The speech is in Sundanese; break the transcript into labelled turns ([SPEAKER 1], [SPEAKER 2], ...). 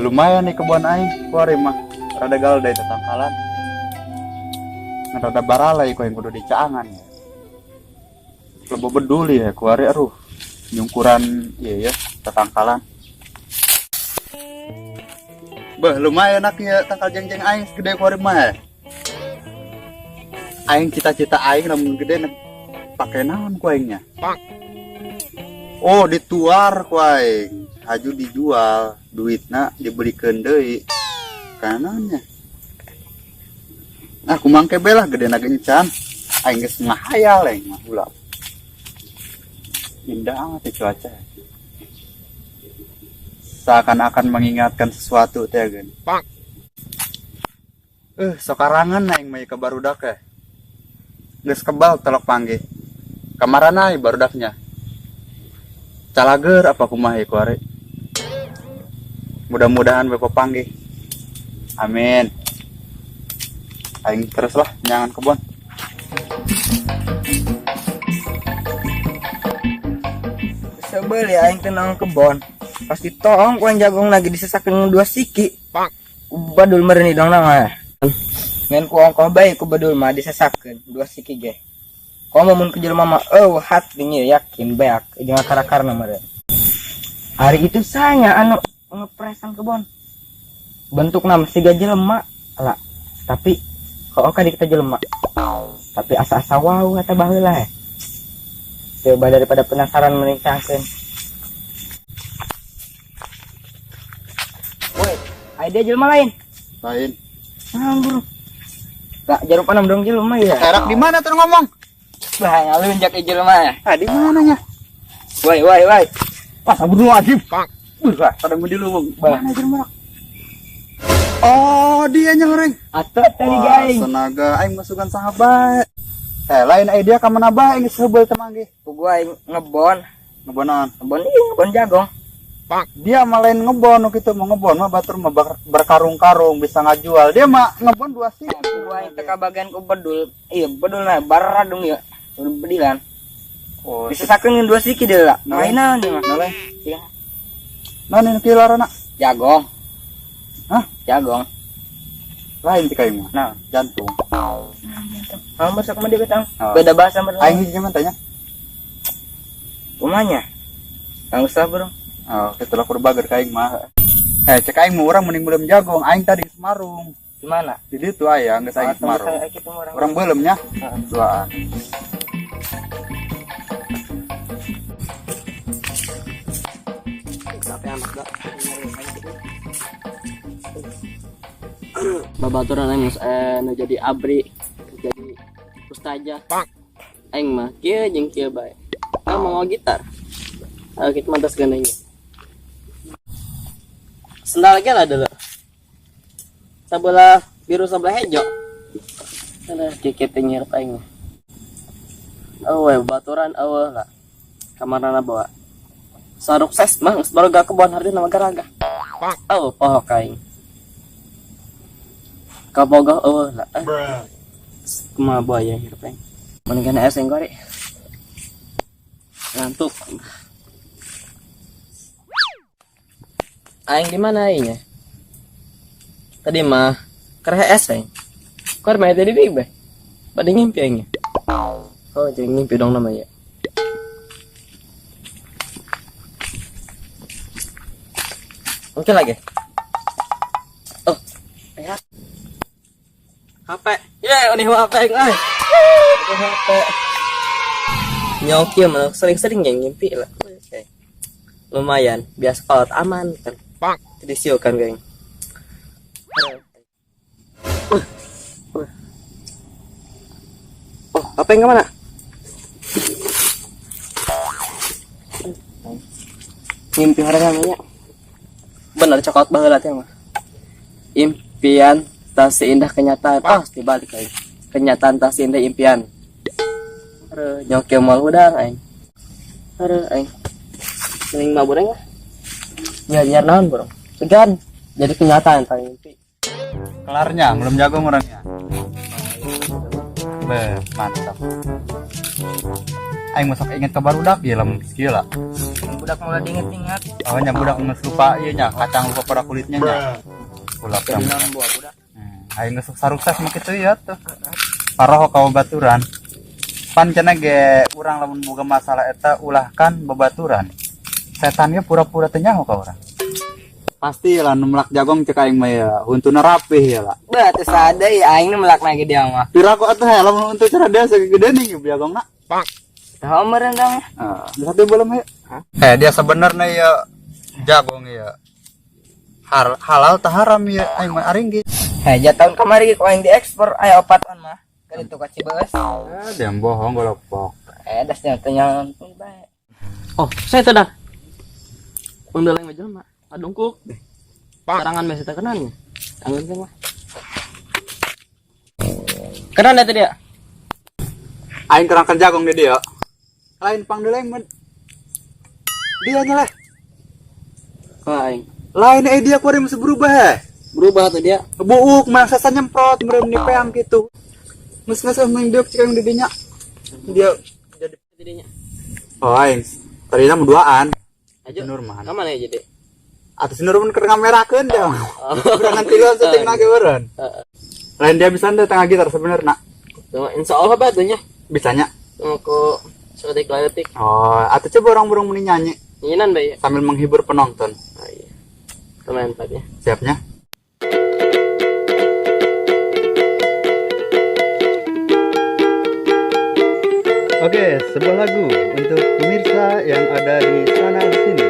[SPEAKER 1] Lumayan nih kebun aing, kuari mah rada galde tetangkalan. Ngan rada baralai ku aing kudu dicaangan ya. Loba bedul ya kuari aduh. Nyungkuran iya ya tetangkalan. Beh, lumayan nak ya tangkal jengjeng aing segede kuari mah ya. Aing cita-cita aing lamun gede pake naon ku aingnya? Oh, dituar ku aing. Haju dijual, duitna dibelikeun deui. Kanannya. Nah, kumangke be lah gede na gencan. Aing geus ngahayal aing mah ulah. Indah amat ya cuaca. Seakan-akan mengingatkan sesuatu teh geun. Sokarangan aing mah ka barudak ya. Geus kebal telok panggih. Kamarana ai barudaknya? Calager apa kumaha ieu kuari? Mudah-mudahan we papanggih. Amin. Aing terus lah nyangan kebon.
[SPEAKER 2] Sebel ya aing tenang kebon. Pasti toong ku aing jagung lagi disesakeun dua siki. Ku badul meureun dong nama. Ngan ku ongkoh bae ku badul mah disesakeun dua siki ge. Komo mun ku jelema mah eueuh hati nya yakin beak jeung akar-akarna meureun. Hari itu saya anu ngepresan kebon. Bentuk nama siga jelema lah. Tapi kok oka di kita jelema. Tapi asa-asa wow eta baheula ya. Coba daripada penasaran mending cangkeun. Woi, ai dia jelema lain.
[SPEAKER 1] Lain.
[SPEAKER 2] Nah, bro. Lah, jarum panam dong jelema ya.
[SPEAKER 1] Terak di mana tuh ngomong?
[SPEAKER 2] Bah, ngalunjak ke jelema ya.
[SPEAKER 1] Ah, di mananya?
[SPEAKER 2] Woi, woi, woi.
[SPEAKER 1] Wah, sabun wajib. Wah, pada mandi lu, Bang. Mana jelema? Oh, dia nya goreng.
[SPEAKER 2] Atau tadi guys.
[SPEAKER 1] Tenaga aing masukan sahabat. Lain ai dia ka mana bae geus heubeul teh manggih.
[SPEAKER 2] Ku gua aing ngebon.
[SPEAKER 1] Ngebon naon?
[SPEAKER 2] Ngebon ieu, ngebon jagung.
[SPEAKER 1] Dia mah lain ngebon nu kitu mah ngebon mah batur mah berkarung-karung bisa ngajual. Dia mah ngebon dua sih.
[SPEAKER 2] Ku gua aing teh kabagian ku bedul. Iya, bedul nah baradung ya. Bedul bedilan.
[SPEAKER 1] Oh,
[SPEAKER 2] disesakeun ngan dua siki deui lah.
[SPEAKER 1] Nah,
[SPEAKER 2] Main naon dia mah?
[SPEAKER 1] Nah, lain.
[SPEAKER 2] Iya.
[SPEAKER 1] Naon ini kieu larana?
[SPEAKER 2] Jagong.
[SPEAKER 1] Hah?
[SPEAKER 2] Jagong.
[SPEAKER 1] Lain ti kayu mah.
[SPEAKER 2] Nah,
[SPEAKER 1] jantung.
[SPEAKER 2] Ah, masa kumaha dia betang?
[SPEAKER 1] Oh.
[SPEAKER 2] Beda bahasa mah.
[SPEAKER 1] Aing hiji mah tanya.
[SPEAKER 2] Kumanya? Kang usah, Bro.
[SPEAKER 1] Oh, kitu lah kudu bager ka aing mah. Cek aing mah urang mending belum jagung. Aing tadi geus marung.
[SPEAKER 2] Di mana?
[SPEAKER 1] Di ditu aya geus aing geus marung.
[SPEAKER 2] Oh, kitu mah
[SPEAKER 1] urang beuleum nya.
[SPEAKER 2] Heeh.
[SPEAKER 1] Duaan.
[SPEAKER 3] Sampai anak dak. Babaturan aing geus nu jadi abri, jadi ustazah. Aing mah kieu jeung kieu bae. Ah, mau gitar. Ah, kitu mah tos gandanya. Sendal ge lah dulu. Sabelah biru sebelah hijau. Ada kikit nyirep aing. Oh, we baturan eueuh lah. Kamarana bawa. Sarukses mah geus baru gak kebon hartina mah garaga. Oh, pohok aing. Kabogoh eueuh lah. Kumaha buaya hirup aing. Mun kana es yang goreng. Ngantuk. Aing di mana aingnya? Tadi mah kereh es aing. Kor mah tadi di be. Bade ngimpi aingnya. Oh, jadi ngimpi dong namanya. Mungkin lagi. Oh, ya. HP. Ya, ini HP aing euy. Ini HP. Nyoki mah sering-sering yang ngimpi lah. Oke. Lumayan, biasa kalau aman kan. Jadi siu kan, geng. Oh, apa yang kemana? Ngimpi orang namanya. Bener coklat banget ya mah. Impian tak seindah kenyataan. Oh, dibalik lagi. Kenyataan tak seindah impian. Aduh, nyoki mal udang aing. Aduh, aing. Mending mah bureng lah. Ya, nyar naon, bro. Segan. Jadi kenyataan tak mimpi.
[SPEAKER 1] Kelarnya belum jago orangnya. Beh, mantap. Aing masuk inget ke barudak ya lamun geus kieu lah.
[SPEAKER 2] Budak mulai diinget-inget.
[SPEAKER 1] Oh nya budak geus lupa ieu nya, kacang lupa pada kulitnya nya. Kulap
[SPEAKER 2] Jadi naon buah budak.
[SPEAKER 1] Aing geus sarukses mah kitu ya tuh. Paroho ka babaturan. Pan cenah ge urang lamun boga masalah eta ulahkan babaturan. Setan ge pura-pura teu nyaho ka urang. Pasti lah nu melak jagong cek aing mah ya, huntuna rapih ya lah.
[SPEAKER 2] Bah, teu sada ya aing nu melak lagi dia mah.
[SPEAKER 1] Pira kok atuh ya lamun huntu cara dia segede nih jagongna.
[SPEAKER 2] Tahu meureun dong.
[SPEAKER 1] Ah, satu belum ya? Eh dia sebenarnya ya jagung ya. Halal tah haram ya aing mah aring ge.
[SPEAKER 2] Heh, ja tahun kamari ku aing diekspor aya 4 on mah. Ka ditu ka Cibeus.
[SPEAKER 1] Eh, dia bohong golopok.
[SPEAKER 2] Eh, das nya teh nyaon bae.
[SPEAKER 3] Oh, saya teh dah. Undeleng mah jelema. Adungkuk. Sarangan biasa teh kenan ya. Angin teh mah. Kenan teh dia.
[SPEAKER 1] Aing kerangkan jagung di dia. Lain pangdeleng mah. Dia nyeleh.
[SPEAKER 3] Kok aing
[SPEAKER 1] Lain eh dia kuari mesti berubah eh.
[SPEAKER 3] berubah tuh dia.
[SPEAKER 1] Buuk masa nyemprot merem ni peang gitu. Mes mes main dia cek yang didinya. Dia jadi
[SPEAKER 3] Jadinya.
[SPEAKER 1] oh aing tadinya berduaan.
[SPEAKER 3] Aja.
[SPEAKER 1] Nurman.
[SPEAKER 3] Ka mana ya jadi?
[SPEAKER 1] Atas Nurman keur ngamerakeun dia. Urang nanti lu syuting lagi eureun.
[SPEAKER 3] Heeh.
[SPEAKER 1] Lain dia bisa teh tengah gitar sebenarnya.
[SPEAKER 3] Tuh, insya Allah batunya.
[SPEAKER 1] Bisanya.
[SPEAKER 3] Tunggu ku sedetik letik.
[SPEAKER 1] Oh, atau coba orang burung meni nyanyi
[SPEAKER 3] Nyinan bae ya.
[SPEAKER 1] sambil menghibur penonton.
[SPEAKER 3] Oh, iya. Lumayan ya.
[SPEAKER 1] Siapnya? Oke, sebuah lagu untuk pemirsa yang ada di sana di sini.